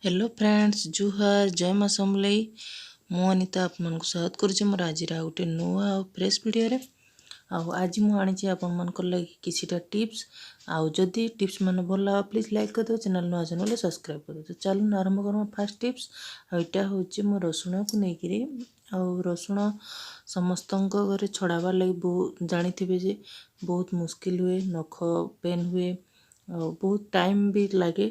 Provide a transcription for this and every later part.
Hello friends, ଜୁହାର, ଜୟ ମା ସମଲେଇ। ମୁଁ ଅନିତା ଆପଣମାନଙ୍କୁ ସ୍ୱାଗତ କରୁଛି ମୋର ଆଜିର ଆଉ ଗୋଟେ ନୂଆ ଆଉ ଫ୍ରେଶ୍ ଭିଡ଼ିଓରେ। ଆଉ ଆଜି ମୁଁ ଆଣିଛି ଆପଣମାନଙ୍କର ଲାଗି କିଛିଟା ଟିପ୍ସ। ଆଉ ଯଦି ଟିପ୍ସ ମାନେ ଭଲ ଲାଗେ, ପ୍ଲିଜ୍ ଲାଇକ୍ କରିଦେବେ, ଚ୍ୟାନେଲ୍ ନୂଆ ଅଛନ୍ତି ବୋଲେ ସବସ୍କ୍ରାଇବ୍ କରିଦେବେ। ତ ଚାଲୁନ୍ ଆରମ୍ଭ କରିବା ଫାର୍ଷ୍ଟ ଟିପ୍ସ। ଆଉ ଏଇଟା ହେଉଛି ମୋ ରସୁଣକୁ ନେଇକିରି। ଆଉ ରସୁଣ ସମସ୍ତଙ୍କ ଘରେ ଛଡ଼ାବାର୍ ଲାଗି ବହୁତ ଜାଣିଥିବେ ଯେ ବହୁତ ମୁସ୍କିଲ ହୁଏ, ନଖ ପେନ୍ ହୁଏ ଆଉ ବହୁତ ଟାଇମ୍ ବି ଲାଗେ।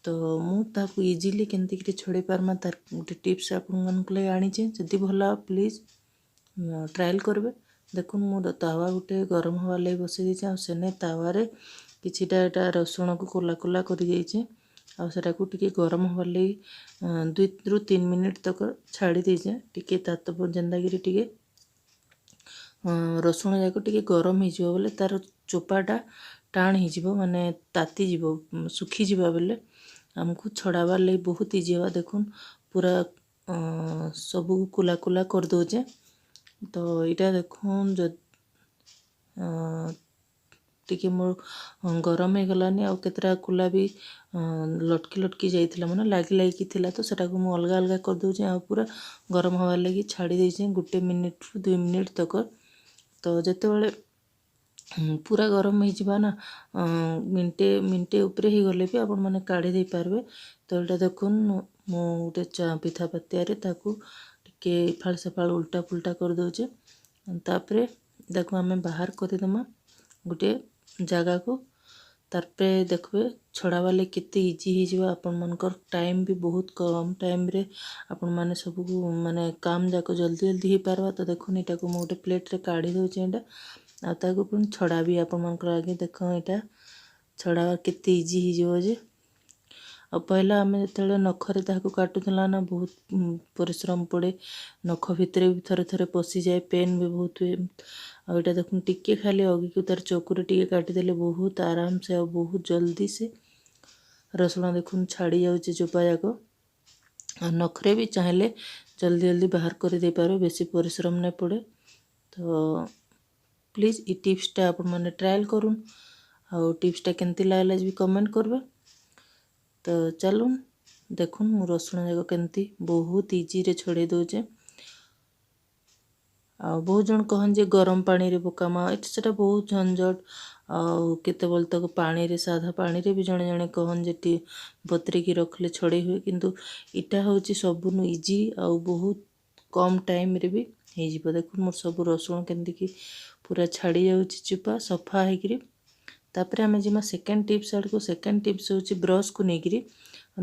ତ ମୁଁ ତାକୁ ଇଜିଲି କେମିତିକିରି ଛଡ଼େଇ ପାର୍ମା, ତାର ଗୋଟେ ଟିପ୍ସ ଆପଣମାନଙ୍କୁ ଲାଗି ଆଣିଛେ। ଯଦି ଭଲ ପ୍ଲିଜ୍ ଟ୍ରାଏଲ୍ କରିବେ। ଦେଖୁନ୍, ମୁଁ ତାୱା ଗୋଟେ ଗରମ ହେବାର୍ ଲାଗି ବସେଇ ଦେଇଛେ ଆଉ ସେନେ ତାୱାରେ କିଛିଟା ଏଇଟା ରସୁଣକୁ କୋଲା କୋଲା କରିଦେଇଛେ ଆଉ ସେଟାକୁ ଟିକେ ଗରମ ହେବାର୍ ଲାଗି 2ରୁ 3 ମିନିଟ୍ ତକ ଛାଡ଼ି ଦେଇଛେ। ଟିକେ ତାତ ଯେନ୍ତାକିରି ଟିକେ ରସୁଣ ଯାକ ଟିକେ ଗରମ ହେଇଯିବ ବୋଲେ ତାର ଚୋପାଟା ଟାଣ ହେଇଯିବ, ମାନେ ତାତିଯିବ, ଶୁଖିଯିବ ବେଲେ ଆମକୁ ଛଡ଼ାବାର୍ ଲାଗି ବହୁତ ଇଜି ହେବା। ଦେଖୁନ୍, ପୁରା ସବୁ କୁଲା କୁଲା କରିଦେଉଛେ। ତ ଏଇଟା ଦେଖୁନ୍, ଟିକେ ମୋର ଗରମ ହେଇଗଲାନି ଆଉ କେତେଟା କୁଲା ବି ଲଟକି ଲଟକି ଯାଇଥିଲା, ମାନେ ଲାଗି ଲାଗିକି ଥିଲା। ତ ସେଟାକୁ ମୁଁ ଅଲଗା ଅଲଗା କରିଦେଉଛେ ଆଉ ପୁରା ଗରମ ହେବାର୍ ଲାଗି ଛାଡ଼ି ଦେଇଛେ 1 ମିନିଟ୍ରୁ 2 ମିନିଟ୍ ତକ। ତ ଯେତେବେଳେ ପୁରା ଗରମ ହେଇଯିବା ନା, ମିନିଟେ ମିନିଟେ ଉପରେ ହେଇଗଲେ ବି ଆପଣମାନେ କାଢ଼ି ଦେଇପାରିବେ। ତ ଏଇଟା ଦେଖୁନ୍, ମୁଁ ଗୋଟେ ପିଠା ପାତିଆରେ ତାକୁ ଟିକେ ଇଫାଳ ସେଫାଳ ଉଲ୍ଟା ପୁଲ୍ଟା କରିଦେଉଛେ। ତାପରେ ତାକୁ ଆମେ ବାହାର କରିଦେମା ଗୋଟେ ଜାଗାକୁ। ତାପରେ ଦେଖିବେ, ଛଡ଼ାବାର୍ ଲାଗି କେତେ ଇଜି ହେଇଯିବ। ଆପଣମାନଙ୍କର ଟାଇମ୍ ବି ବହୁତ କମ୍ ଟାଇମ୍ରେ ଆପଣମାନେ ସବୁ ମାନେ କାମ ଯାକ ଜଲ୍ଦି ଜଲ୍ଦି ହେଇପାରବା। ତ ଦେଖୁନ୍, ଏଇଟାକୁ ମୁଁ ଗୋଟେ ପ୍ଲେଟ୍ରେ କାଢ଼ି ଦେଉଛି ଏଇଟା ଆଉ ତାକୁ ପୁଣି ଛଡ଼ା ବି ଆପଣମାନଙ୍କର ଆଗେ। ଦେଖ, ଏଇଟା ଛଡ଼ାବା କେତେ ଇଜି ହେଇଯିବ ଯେ। ଆଉ ପହିଲା ଆମେ ଯେତେବେଳେ ନଖରେ ତାହାକୁ କାଟୁଥିଲା ନା, ବହୁତ ପରିଶ୍ରମ ପଡ଼େ, ନଖ ଭିତରେ ବି ଥରେ ଥରେ ପଶିଯାଏ, ପେନ୍ ବି ବହୁତ ହୁଏ। ଆଉ ଏଇଟା ଦେଖୁନ୍, ଟିକେ ଖାଲି ଅଗିକୁ ତାର ଚକୁରେ ଟିକେ କାଟିଦେଲେ ବହୁତ ଆରାମସେ ଆଉ ବହୁତ ଜଲ୍ଦି ସେ ରସୁଣ ଦେଖୁନ୍ ଛାଡ଼ି ଯାଉଛି ଚୋପା ଯାକ। ଆଉ ନଖରେ ବି ଚାହିଁଲେ ଜଲ୍ଦି ଜଲ୍ଦି ବାହାର କରିଦେଇପାରିବେ, ବେଶୀ ପରିଶ୍ରମ ନାଇଁ ପଡ଼େ। ତ ପ୍ଲିଜ୍ ଏ ଟିପ୍ସଟା ଆପଣମାନେ ଟ୍ରାଏଲ୍ କରୁନ୍ ଆଉ ଟିପ୍ସଟା କେମିତି ଲାଗିଲା ବି କମେଣ୍ଟ କରିବେ। ତ ଚାଲୁନ୍ ଦେଖୁନ୍, ମୁଁ ରସୁଣ ଯାକ କେମିତି ବହୁତ ଇଜିରେ ଛଡ଼େଇ ଦେଉଛେ। ଆଉ ବହୁତ ଜଣ କହନ୍ତି ଯେ ଗରମ ପାଣିରେ ପକାମା, ଏଠି ସେଟା ବହୁତ ଝଞ୍ଝଟ। ଆଉ କେତେବେଳେ ତାକୁ ପାଣିରେ, ସାଧା ପାଣିରେ ବି ଜଣେ ଜଣେ କହନ୍ତି ଯେ ବତୁରେଇକି ରଖିଲେ ଛଡ଼େଇ ହୁଏ। କିନ୍ତୁ ଇଟା ହେଉଛି ସବୁନୁ ଇଜି ଆଉ ବହୁତ କମ୍ ଟାଇମ୍ରେ ବି ହେଇଯିବ। ଦେଖୁନ୍, ମୋର ସବୁ ରସୁଣ କେମିତିକି ପୁରା ଛାଡ଼ି ଯାଉଛି ଚୋପା ସଫା ହେଇକିରି। ତାପରେ ଆମେ ଯିମା ସେକେଣ୍ଡ ଟିପ୍ସ ଆଡ଼କୁ। ସେକେଣ୍ଡ ଟିପ୍ସ ହେଉଛି ବ୍ରସ୍କୁ ନେଇକିରି।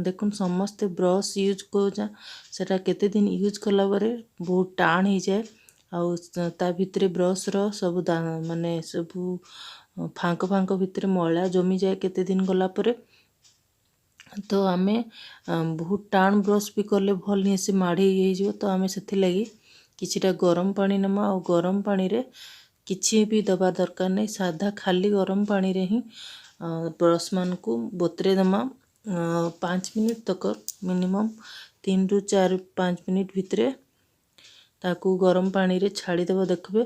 ଦେଖୁନ୍, ସମସ୍ତେ ବ୍ରସ୍ ୟୁଜ୍ କରୁଛନ୍। ସେଟା କେତେ ଦିନ ୟୁଜ୍ କଲା ପରେ ବହୁତ ଟାଣ ହେଇଯାଏ ଆଉ ତା ଭିତରେ ବ୍ରସ୍ର ସବୁ ମାନେ ସବୁ ଫାଙ୍କ ଫାଙ୍କ ଭିତରେ ମଇଳା ଜମିଯାଏ କେତେ ଦିନ ଗଲା ପରେ। ତ ଆମେ ବହୁତ ଟାଣ ବ୍ରସ୍ ବି କଲେ ଭଲ ନୁହେଁ, ସେ ମାଢ଼ି ହେଇଯିବ। ତ ଆମେ ସେଥିଲାଗି କିଛିଟା ଗରମ ପାଣି ନେମା ଆଉ ଗରମ ପାଣିରେ କିଛି ବି ଦେବା ଦରକାର ନାହିଁ, ସାଧା ଖାଲି ଗରମ ପାଣିରେ ହିଁ ବ୍ରସ୍ମାନଙ୍କୁ ବତୁରେଇ ଦେମା 5 ମିନିଟ୍ ତକ। ମିନିମମ୍ 3ରୁ 4-5 ମିନିଟ୍ ଭିତରେ ତାକୁ ଗରମ ପାଣିରେ ଛାଡ଼ିଦେବ। ଦେଖିବେ,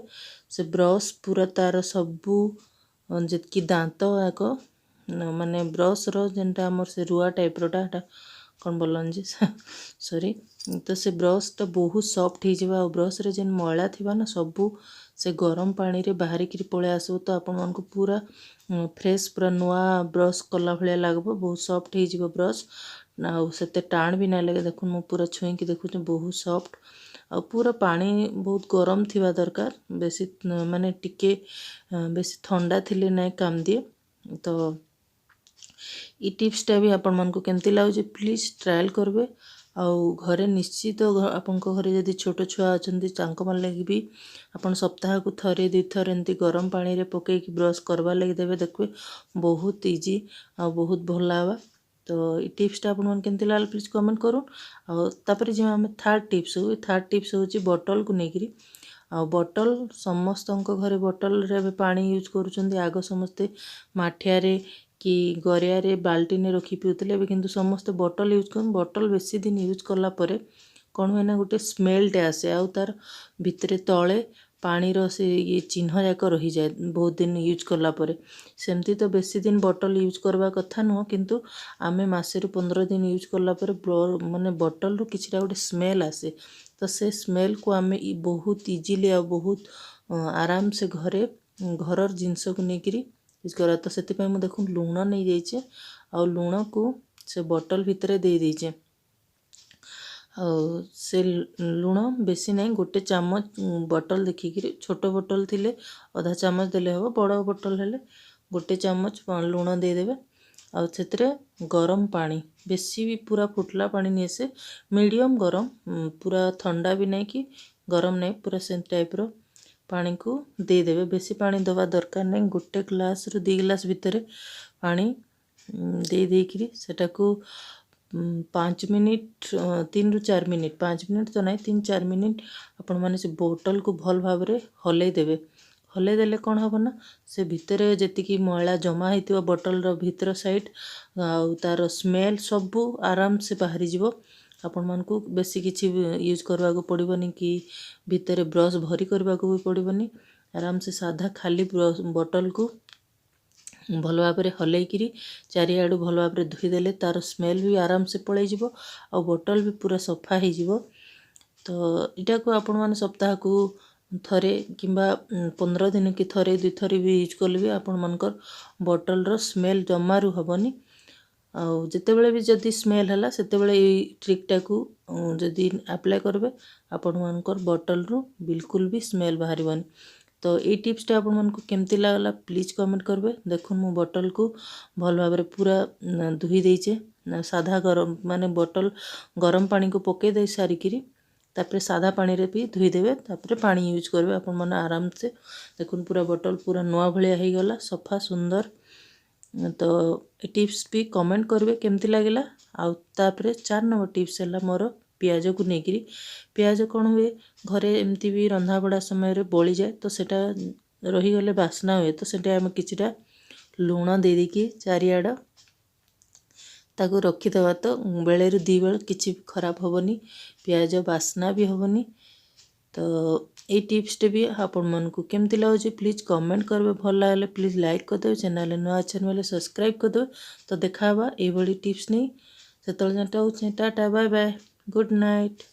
ସେ ବ୍ରସ୍ ପୁରା ତାର ସବୁ ଯେତିକି ଦାନ୍ତ ଯାକ, ମାନେ ବ୍ରସ୍ର ଯେନ୍ଟା ଆମର ସେ ରୁଆ ଟାଇପ୍ରଟା, ହେଟା କ'ଣ ବୋଲନ୍ ଯେ, ସରି। ତ ସେ ବ୍ରସ୍ଟା ବହୁତ ସଫ୍ଟ ହେଇଯିବ ଆଉ ବ୍ରସ୍ରେ ଯେନ୍ ମଇଳା ଥିବା ନା, ସବୁ ସେ ଗରମ ପାଣିରେ ବାହାରିକିରି ପଳେଇ ଆସିବ। ତ ଆପଣମାନଙ୍କୁ ପୁରା ଫ୍ରେଶ୍, ପୁରା ନୂଆ ବ୍ରସ୍ କଲା ଭଳିଆ ଲାଗିବ। ବହୁତ ସଫ୍ଟ ହେଇଯିବ ବ୍ରସ୍ ଆଉ ସେତେ ଟାଣ ବି ନାଇଁ ଲାଗେ। ଦେଖୁନ୍, ମୁଁ ପୁରା ଛୁଇଁକି ଦେଖୁଛି, ବହୁତ ସଫ୍ଟ। ଆଉ ପୁରା ପାଣି ବହୁତ ଗରମ ଥିବା ଦରକାର, ବେଶୀ ମାନେ ଟିକେ ବେଶୀ ଥଣ୍ଡା ଥିଲେ ନାଇଁ କାମ ଦିଏ। ତ ଇ ଟିପ୍ସଟା ବି ଆପଣମାନଙ୍କୁ କେମିତି ଲାଗୁଛି, ପ୍ଲିଜ୍ ଟ୍ରାଏଲ୍ କରିବେ। ଆଉ ଘରେ ନିଶ୍ଚିତ ଆପଣଙ୍କ ଘରେ ଯଦି ଛୋଟ ଛୁଆ ଅଛନ୍ତି, ତାଙ୍କମାନ ଲାଗି ବି ଆପଣ ସପ୍ତାହକୁ ଥରେ ଦୁଇଥର ଏମିତି ଗରମ ପାଣିରେ ପକାଇକି ବ୍ରସ୍ କରବାର୍ ଲାଗି ଦେବେ। ଦେଖିବେ, ବହୁତ ଇଜି ଆଉ ବହୁତ ଭଲ ଲାଗ୍ବା। ତ ଏଇ ଟିପ୍ସଟା ଆପଣମାନଙ୍କୁ କେମିତି ଲାଗିଲା, ପ୍ଲିଜ୍ କମେଣ୍ଟ କରୁନ୍। ଆଉ ତାପରେ ଯିବା ଆମେ ଥାର୍ଡ଼ ଟିପ୍ସ। ଥାର୍ଡ଼ ଟିପ୍ସ ହେଉଛି ବଟଲ୍କୁ ନେଇକିରି। ଆଉ ବଟଲ୍, ସମସ୍ତଙ୍କ ଘରେ ବଟଲ୍ରେ ଏବେ ପାଣି ୟୁଜ୍ କରୁଛନ୍ତି। ଆଗ ସମସ୍ତେ ମାଠିଆରେ କି ଗରିଆରେ, ବାଲ୍ଟିରେ ରଖି ପିଉଥିଲେ। ଏବେ କିନ୍ତୁ ସମସ୍ତେ ବଟଲ୍ ୟୁଜ୍ କରନ୍ତି। ବଟଲ୍ ବେଶୀ ଦିନ ୟୁଜ୍ କଲା ପରେ କ'ଣ ହୁଏ ନା, ଗୋଟେ ସ୍ମେଲ୍ଟେ ଆସେ ଆଉ ତାର ଭିତରେ ତଳେ ପାଣିର ସେ ଇଏ ଚିହ୍ନ ଯାକ ରହିଯାଏ ବହୁତ ଦିନ ୟୁଜ୍ କଲା ପରେ। ସେମିତି ତ ବେଶୀ ଦିନ ବଟଲ୍ ୟୁଜ୍ କରିବା କଥା ନୁହଁ, କିନ୍ତୁ ଆମେ ମାସେରୁ 15 ଦିନ ୟୁଜ୍ କଲା ପରେ ମାନେ ବଟଲ୍ରୁ କିଛିଟା ଗୋଟେ ସ୍ମେଲ୍ ଆସେ। ତ ସେ ସ୍ମେଲ୍କୁ ଆମେ ବହୁତ ଇଜିଲି ଆଉ ବହୁତ ଆରାମସେ ଘରେ ଘରର ଜିନିଷକୁ ନେଇକିରି ୟୁଜ୍ କରିବା। ତ ସେଥିପାଇଁ ମୁଁ ଦେଖୁନ୍ ଲୁଣ ନେଇଯାଇଛେ ଆଉ ଲୁଣକୁ ସେ ବଟଲ୍ ଭିତରେ ଦେଇ ଦେଇଛେ। ଆଉ ସେ ଲୁଣ ବେଶୀ ନାହିଁ, ଗୋଟେ ଚାମଚ ବଟଲ୍ ଦେଖିକିରି, ଛୋଟ ବଟଲ୍ ଥିଲେ ଅଧା ଚାମଚ ଦେଲେ ହେବ, ବଡ଼ ବଟଲ୍ ହେଲେ ଗୋଟେ ଚାମଚ ଲୁଣ ଦେଇଦେବେ। ଆଉ ସେଥିରେ ଗରମ ପାଣି, ବେଶୀ ବି ପୁରା ଫୁଟଲା ପାଣି ନିଏ, ସେ ମିଡ଼ିୟମ୍ ଗରମ, ପୁରା ଥଣ୍ଡା ବି ନାହିଁ କି ଗରମ ନାହିଁ, ପୁରା ସେ ଟାଇପ୍ର ପାଣିକୁ ଦେଇଦେବେ। ବେଶୀ ପାଣି ଦେବା ଦରକାର ନାହିଁ, ଗୋଟେ ଗ୍ଲାସ୍ରୁ 2 ଗ୍ଲାସ୍ ଭିତରେ ପାଣି ଦେଇ ଦେଇକିରି ସେଟାକୁ 5 ମିନିଟ୍, 3ରୁ 4 ମିନିଟ୍, 5 ମିନିଟ୍ ତ ନାହିଁ, 3-4 ମିନିଟ୍ ଆପଣମାନେ ସେ ବୋଟଲ୍କୁ ଭଲ ଭାବରେ ହଲେଇ ଦେବେ। ହଲେଇ ଦେଲେ କ'ଣ ହେବ ନା, ସେ ଭିତରେ ଯେତିକି ମଇଳା ଜମା ହେଇଥିବ ବଟଲ୍ର ଭିତର ସାଇଡ଼୍ ଆଉ ତା'ର ସ୍ମେଲ୍ ସବୁ ଆରାମସେ ବାହାରିଯିବ। ଆପଣମାନଙ୍କୁ ବେଶୀ କିଛି ୟୁଜ୍ କରିବାକୁ ପଡ଼ିବନି କି ଭିତରେ ବ୍ରସ୍ ଭରି କରିବାକୁ ବି ପଡ଼ିବନି। ଆରାମସେ ସାଧା ଖାଲି ବଟଲ୍କୁ ଭଲ ଭାବରେ ହଲେଇକିରି ଚାରିଆଡ଼ୁ ଭଲ ଭାବରେ ଧୋଇଦେଲେ ତା'ର ସ୍ମେଲ୍ ବି ଆରାମସେ ପଳେଇଯିବ ଆଉ ବଟଲ୍ ବି ପୁରା ସଫା ହେଇଯିବ। ତ ଏଇଟାକୁ ଆପଣମାନେ ସପ୍ତାହକୁ ଥରେ କିମ୍ବା 15 ଦିନକି ଥରେ ଦୁଇଥର ବି ୟୁଜ୍ କଲେ ବି ଆପଣମାନଙ୍କର ବଟଲ୍ର ସ୍ମେଲ୍ ଜମାରୁ ହେବନି। ଆଉ ଯେତେବେଳେ ବି ଯଦି ସ୍ମେଲ୍ ହେଲା, ସେତେବେଳେ ଏଇ ଟ୍ରିକ୍ଟାକୁ ଯଦି ଆପ୍ଲାଏ କରିବେ, ଆପଣମାନଙ୍କର ବଟଲ୍ରୁ ବିଲକୁଲ ବି ସ୍ମେଲ୍ ବାହାରିବନି। ତ ଏଇ ଟିପ୍ସଟା ଆପଣମାନଙ୍କୁ କେମିତି ଲାଗିଲା, ପ୍ଲିଜ୍ କମେଣ୍ଟ କରିବେ। ଦେଖୁନ୍, ମୁଁ ବଟଲ୍କୁ ଭଲ ଭାବରେ ପୁରା ଧୋଇ ଦେଇଛେ। ସାଧା ଗରମ, ମାନେ ବଟଲ୍ ଗରମ ପାଣିକୁ ପକାଇ ଦେଇ ସାରିକିରି ତାପରେ ସାଧା ପାଣିରେ ବି ଧୋଇଦେବେ, ତାପରେ ପାଣି ୟୁଜ୍ କରିବେ ଆପଣମାନେ ଆରାମସେ। ଦେଖୁନ୍, ପୁରା ବଟଲ୍ ପୁରା ନୂଆ ଭଳିଆ ହେଇଗଲା, ସଫା ସୁନ୍ଦର। ତ ଏ ଟିପ୍ସ ବି କମେଣ୍ଟ କରିବେ କେମିତି ଲାଗିଲା। ଆଉ ତାପରେ 4 ନମ୍ବର ଟିପ୍ସ ହେଲା ମୋର ପିଆଜକୁ ନେଇକିରି। ପିଆଜ କ'ଣ ହୁଏ, ଘରେ ଏମିତି ବି ରନ୍ଧାବଢ଼ା ସମୟରେ ବଳିଯାଏ, ତ ସେଇଟା ରହିଗଲେ ବାସ୍ନା ହୁଏ। ତ ସେଟା ଆମେ କିଛିଟା ଲୁଣ ଦେଇଦେଇକି ଚାରିଆଡ଼ ତାକୁ ରଖିଦେବା, ତ ବେଳେରୁ ଦୁଇ ବେଳ କିଛି ଖରାପ ହେବନି, ପିଆଜ ବାସ୍ନା ବି ହେବନି। ତ ଏଇ ଟିପ୍ସଟା ବି ଆପଣମାନଙ୍କୁ କେମିତି ଲାଗୁଛି, ପ୍ଲିଜ୍ କମେଣ୍ଟ କରିବେ। ଭଲ ଲାଗିଲେ ପ୍ଲିଜ୍ ଲାଇକ୍ କରିଦେବେ, ଚ୍ୟାନେଲରେ ନୂଆ ଅଛନ୍ତି ବୋଲେ ସବସ୍କ୍ରାଇବ୍ କରିଦେବେ। ତ ଦେଖା ହେବା ଏଇଭଳି ଟିପ୍ସ ନେଇ, ସେତେବେଳେ ଯାଏଁ ରହୁଛି। Tata, bye bye, good night.